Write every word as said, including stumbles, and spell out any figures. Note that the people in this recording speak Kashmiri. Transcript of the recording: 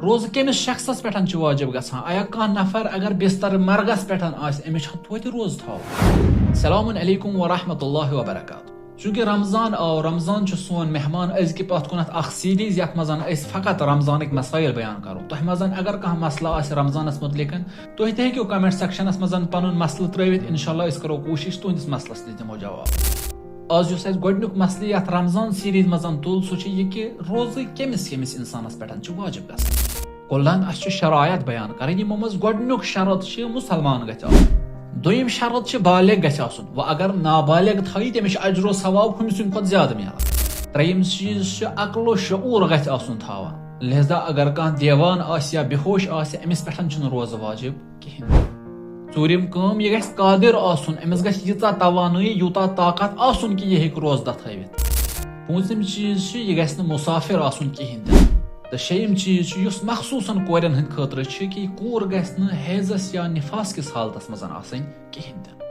روزٕ کٔمِس شخصس پٮ۪ٹھ چھُ واجب گژھان؟ آیا کانٛہہ نفر اگر بستر مرگس پٮ۪ٹھ آسہِ، أمِس چھا توتہِ روزٕ تھاوُن؟ السلام علیکم ورحمۃ اللہ وبرکاتہ۔ چونکہ رمضان آو، رمضان چھُ سون مہمان، أزکہِ پتھ کُنتھ اکھ سیریز، یتھ منٛز أسۍ فقط رمضانٕکۍ مسائل بیان کرو۔ تۄہہِ منٛز اگر کانٛہہ مسلہٕ آسہِ رمضانس متعلق، تُہۍ تہِ ہیٚکِو کمنٹ سیکشنس منٛز پنُن مسلہٕ ترٲوِتھ، انشاءاللہ أسۍ کرو کوٗشش تُہنٛدِس مسلس تہِ دِمو جواب۔ آز یُس اَسہِ گۄڈٕنیُک مسلہٕ یَتھ رمضان سیریز منٛز تُل، سُہ چھُ یہِ کہِ روزٕ کٔمِس کٔمِس اِنسانَس پٮ۪ٹھ چھُ واجب گژھان۔ کُلن اَسہِ چھُ شرائط بیان کرٕنۍ، یِمو منٛز گۄڈٕنیُک شرط چھُ مُسلمان گژھِ آسُن، دوٚیِم شرط چھُ بالغ گژھِ آسُن۔ وۄنۍ اگر نابالغ تھایہِ، تٔمِس چھُ اجر و ثواب ہُمہِ سٕنٛدِ کھۄتہٕ زیادٕ میلان۔ ترٛیٚیِم چیٖز چھُ عقل و شعوٗر گژھِ آسُن تھاوان، لہذا اگر کانٛہہ دیوان آسہِ یا بے ہوش آسہِ، أمِس پٮ۪ٹھ چھُنہٕ روزٕ واجب کِہیٖنۍ۔ ژوٗرِم کٲم، یہِ گژھِ قادر آسُن، أمِس گژھِ ییٖژاہ توانٲیی، یوٗتاہ طاقت آسُن کہِ یہِ ہیٚکہِ روزٕ دَتھ ہٲوِتھ۔ پوٗنٛژِم چیٖز چھُ، یہِ گژھِ نہٕ مُسافِر آسُن کِہیٖنۍ تہِ نہٕ۔ تہٕ شیٚیِم چیٖز چھُ، یُس مخصوٗصن کورٮ۪ن ہٕنٛدِ خٲطرٕ چھُ، کہِ یہِ کوٗر گژھِ نہٕ حیضس یا نِفاس کِس حالتس منٛز آسٕنۍ کِہیٖنۍ تہِ نہٕ۔